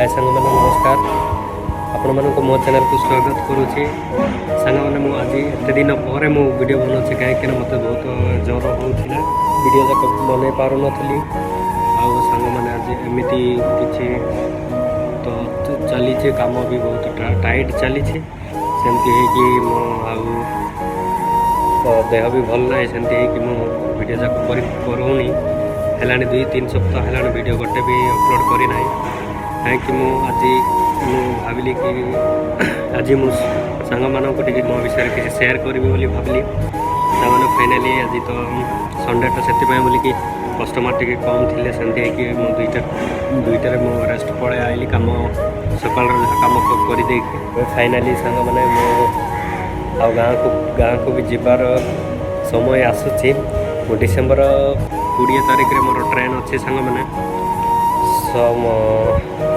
ହାଏ ସାଙ୍ଗମାନେ, ନମସ୍କାର। ଆପଣମାନଙ୍କୁ ମୋ ଚ୍ୟାନେଲକୁ ସ୍ୱାଗତ କରୁଛି। ସାଙ୍ଗମାନେ, ମୁଁ ଆଜି ଏତେ ଦିନ ପରେ ମୁଁ ଭିଡ଼ିଓ ବନାଉଛି, କାହିଁକିନା ମୋତେ ବହୁତ ଜ୍ୱର ହେଉଥିଲା, ଭିଡ଼ିଓ ଯାକ ବନେଇ ପାରୁନଥିଲି। ଆଉ ସାଙ୍ଗମାନେ, ଆଜି ଏମିତି କିଛି ତ ଚାଲିଛି, କାମ ବି ବହୁତ ଟାଇଟ୍ ଚାଲିଛି। ସେମିତି ହେଇକି ମୁଁ ଆଉ ତ ଦେହ ବି ଭଲ ନାହିଁ, ସେମିତି ହେଇକି ମୁଁ ଭିଡ଼ିଓ ଯାକ କରି କରୁନି। ହେଲାଣି 2-3 ସପ୍ତାହ ହେଲାଣି, ଭିଡ଼ିଓ ଗୋଟେ ବି ଅପଲୋଡ଼ କରିନାହିଁ। କାହିଁକି ମୁଁ ଆଜି ମୁଁ ଭାବିଲି କି ଆଜି ମୁଁ ସାଙ୍ଗମାନଙ୍କୁ ଟିକେ ମୋ ବିଷୟରେ କିଛି ସେୟାର କରିବି ବୋଲି ଭାବିଲି। ସାଙ୍ଗମାନେ, ଫାଇନାଲି ଆଜି ତ ସଣ୍ଡେଟା, ସେଥିପାଇଁ ବୋଲିକି କଷ୍ଟମର୍ ଟିକେ କମ୍ ଥିଲେ। ସେମିତି ହେଇକି ମୁଁ 2ଟାରେ ମୁଁ ରେଷ୍ଟ ପଳେଇ ଆଇଲି, କାମ ସକାଳର ଯାହା କାମ କରିଦେଇକି। ଫାଇନାଲି ସାଙ୍ଗମାନେ, ମୁଁ ଆଉ ଗାଁକୁ ବି ଯିବାର ସମୟ ଆସୁଛି। ମୁଁ ଡିସେମ୍ବର 20 ତାରିଖରେ ମୋର ଟ୍ରେନ୍ ଅଛି ସାଙ୍ଗମାନେ। ସୋ ମୁଁ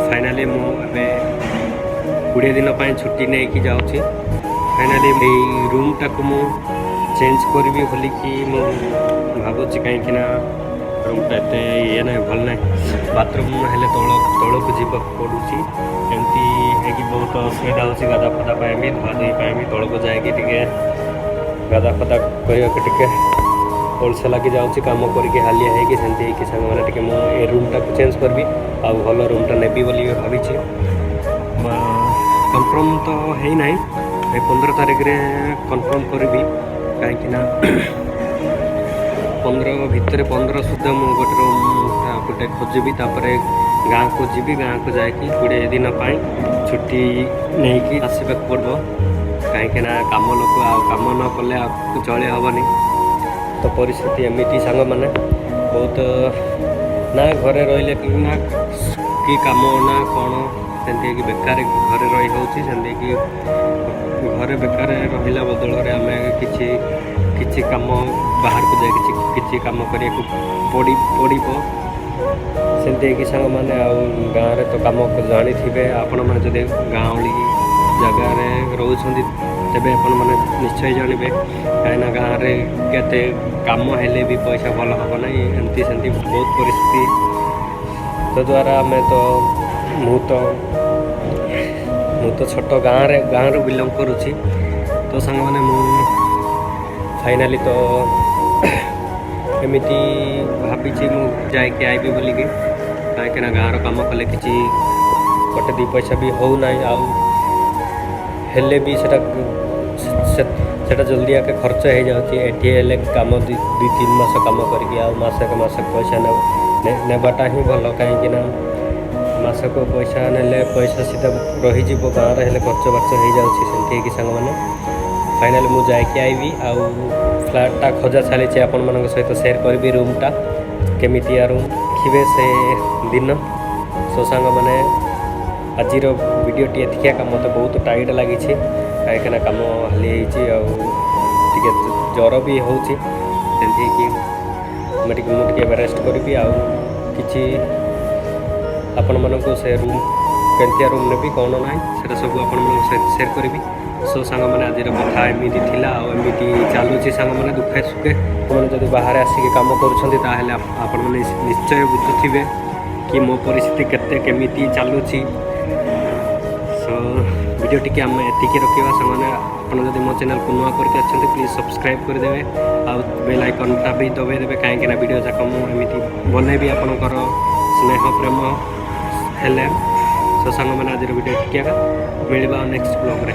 ଫାଇନାଲି ମୁଁ ଏବେ 20 ଦିନ ପାଇଁ ଛୁଟି ନେଇକି ଯାଉଛି। ଫାଇନାଲି ଏଇ ରୁମ୍ଟାକୁ ମୁଁ ଚେଞ୍ଜ କରିବି ବୋଲିକି ମୁଁ ଭାବୁଛି, କାହିଁକିନା ରୁମ୍ଟା ଏତେ ଇଏ ନାହିଁ, ଭଲ ନାହିଁ। ବାଥରୁମ୍ ହେଲେ ତଳକୁ ଯିବାକୁ ପଡ଼ୁଛି। ଏମିତି ହେଇକି ବହୁତ ଅସୁବିଧା ହେଉଛି। ଗାଧା ଫାଧା ପାଇଁ ବି, ଧୁଆ ଧୁଇ ପାଇଁ ବି ତଳକୁ ଯାଇକି ଟିକେ ଗାଧା ଫାଧା କରିବାକୁ ଟିକେ ଅଳସୁଆ ଲାଗି ଯାଉଛି, କାମ କରିକି ହାଲିଆ ହେଇକି। ସେମିତି ହେଇକି ସାଙ୍ଗମାନେ, ଟିକେ ମୁଁ ଏ ରୁମ୍ଟାକୁ ଚେଞ୍ଜ କରିବି ଆଉ ଭଲ ରୁମ୍ଟା ନେବି ବୋଲି ଭାବିଛି। କନଫର୍ମ ତ ହେଇନାହିଁ, ଏ 15 ତାରିଖରେ କନଫର୍ମ କରିବି, କାହିଁକିନା 15 ଭିତରେ, 15 ସୁଦ୍ଧା ମୁଁ ଗୋଟେ ରୁମ୍ ଗୋଟେ ଖୋଜିବି। ତାପରେ ଗାଁକୁ ଯିବି। ଗାଁକୁ ଯାଇକି 20 ଦିନ ପାଇଁ ଛୁଟି ନେଇକି ଆସିବାକୁ ପଡ଼ିବ, କାହିଁକିନା କାମ ଲୋକ ଆଉ କାମ ନ କଲେ ଆଉ ଚଳି ହେବନି। ତ ପରିସ୍ଥିତି ଏମିତି ସାଙ୍ଗମାନେ, ବହୁତ ନା ଘରେ ରହିଲେ କି ନା କି କାମ ନା କ'ଣ, ସେମିତି ହେଇକି ବେକାର ଘରେ ରହି ହେଉଛି। ସେମିତି ହେଇକି ଘରେ ବେକାର ରହିଲା ବଦଳରେ ଆମେ କିଛି କିଛି କାମ ବାହାରକୁ ଯାଇ କିଛି କିଛି କାମ କରିବାକୁ ପଡ଼ିବ। ସେମିତି ହେଇକି ସାଙ୍ଗମାନେ, ଆଉ ଗାଁରେ ତ କାମ ଜାଣିଥିବେ ଆପଣମାନେ। ଯଦି ଗାଉଁଲି ଜାଗାରେ ରହୁଛନ୍ତି, ତେବେ ଆପଣମାନେ ନିଶ୍ଚୟ ଜାଣିବେ, କାହିଁକିନା ଗାଁରେ କେତେ କାମ ହେଲେ ବି ପଇସା ଭଲ ହେବ ନାହିଁ। ଏମିତି ସେମିତି ବହୁତ ପରିସ୍ଥିତି ଯଦ୍ୱାରା ଆମେ ତ ମୁଁ ତ ଛୋଟ ଗାଁରୁ ବିଲଙ୍ଗ କରୁଛି। ତ ସାଙ୍ଗମାନେ, ମୁଁ ଫାଇନାଲି ତ ଏମିତି ଭାବିଛି ମୁଁ ଯାଇକି ଆଇବି ବୋଲିକି, କାହିଁକିନା ଗାଁର କାମ କଲେ କିଛି ଗୋଟେ ଦୁଇ ପଇସା ବି ହେଉନାହିଁ, ଆଉ ହେଲେ ବି ସେଟା ଜଲ୍ଦି ଆକେ ଖର୍ଚ୍ଚ ହେଇଯାଉଛି। ଏଠି ହେଲେ କାମ 2-3 ମାସ କାମ କରିକି ଆଉ ମାସକ ମାସ ପଇସା ନେବାଟା ହିଁ ଭଲ, କାହିଁକିନା ମାସକୁ ପଇସା ନେଲେ ପଇସା ସିଧା ରହିଯିବ, ଗାଁରେ ହେଲେ ଖର୍ଚ୍ଚ ବାର୍ଚ୍ଚ ହେଇଯାଉଛି। ସେମିତି ହେଇକି ସାଙ୍ଗମାନେ, ଫାଇନାଲି ମୁଁ ଯାଇକି ଆଇବି ଆଉ ଫ୍ଲାଟ୍ଟା ଖୋଜା ଚାଲିଛି। ଆପଣମାନଙ୍କ ସହିତ ସେୟାର କରିବି ରୁମ୍ଟା କେମିତିଆ ରୁମ୍, ଦେଖିବେ ସେ ଦିନ। ସୋ ସାଙ୍ଗମାନେ, ଆଜିର ଭିଡ଼ିଓଟି ଏତିକି ଏକା। ମୋତେ ବହୁତ ଟାଇଟ୍ ଲାଗିଛି, କାହିଁକିନା କାମ ହାଲି ହେଇଛି ଆଉ ଟିକେ ଜ୍ୱର ବି ହେଉଛି। ସେମିତି ହେଇକି ମୁଁ ଟିକେ ଏବେ ରେଷ୍ଟ କରିବି ଆଉ କିଛି ଆପଣମାନଙ୍କୁ ସେ ରୁମ୍ କେମିତିଆ ରୁମ୍ ନେବି କ'ଣ ନାହିଁ, ସେଟା ସବୁ ଆପଣମାନଙ୍କ ସହିତ ସେୟାର କରିବି। ସୋ ସାଙ୍ଗମାନେ, ଆଜିର କଥା ଏମିତି ଥିଲା ଆଉ ଏମିତି ଚାଲୁଛି ସାଙ୍ଗମାନେ, ଦୁଃଖେ ସୁଖେ। ଆପଣମାନେ ଯଦି ବାହାରେ ଆସିକି କାମ କରୁଛନ୍ତି, ତାହେଲେ ଆପଣମାନେ ନିଶ୍ଚୟ ବୁଝୁଥିବେ କି ମୋ ପରିସ୍ଥିତି କେତେ କେମିତି ଚାଲୁଛି। ସୋ ଭିଡ଼ିଓ ଟିକେ ଆମେ ଏତିକି ରଖିବା ସାଙ୍ଗମାନେ। ଆପଣ ଯଦି ମୋ ଚ୍ୟାନେଲକୁ ନୂଆ କରିକି ଅଛନ୍ତି, ପ୍ଲିଜ୍ ସବସ୍କ୍ରାଇବ୍ କରିଦେବେ ଆଉ ବେଲ୍ ଆଇକନ୍ଟା ବି ଦବାଇ ଦେବେ, କାହିଁକିନା ଭିଡ଼ିଓ ଯାକ ମୁଁ ଏମିତି ବନେଇବି ଆପଣଙ୍କର ସ୍ନେହ ପ୍ରେମ ହେଲେ। ସୋ ସାଙ୍ଗମାନେ, ଆଜିର ଭିଡ଼ିଓ ଏତିକି ଏକା। ମିଳିବା ନେକ୍ସଟ ବ୍ଲଗ୍ରେ।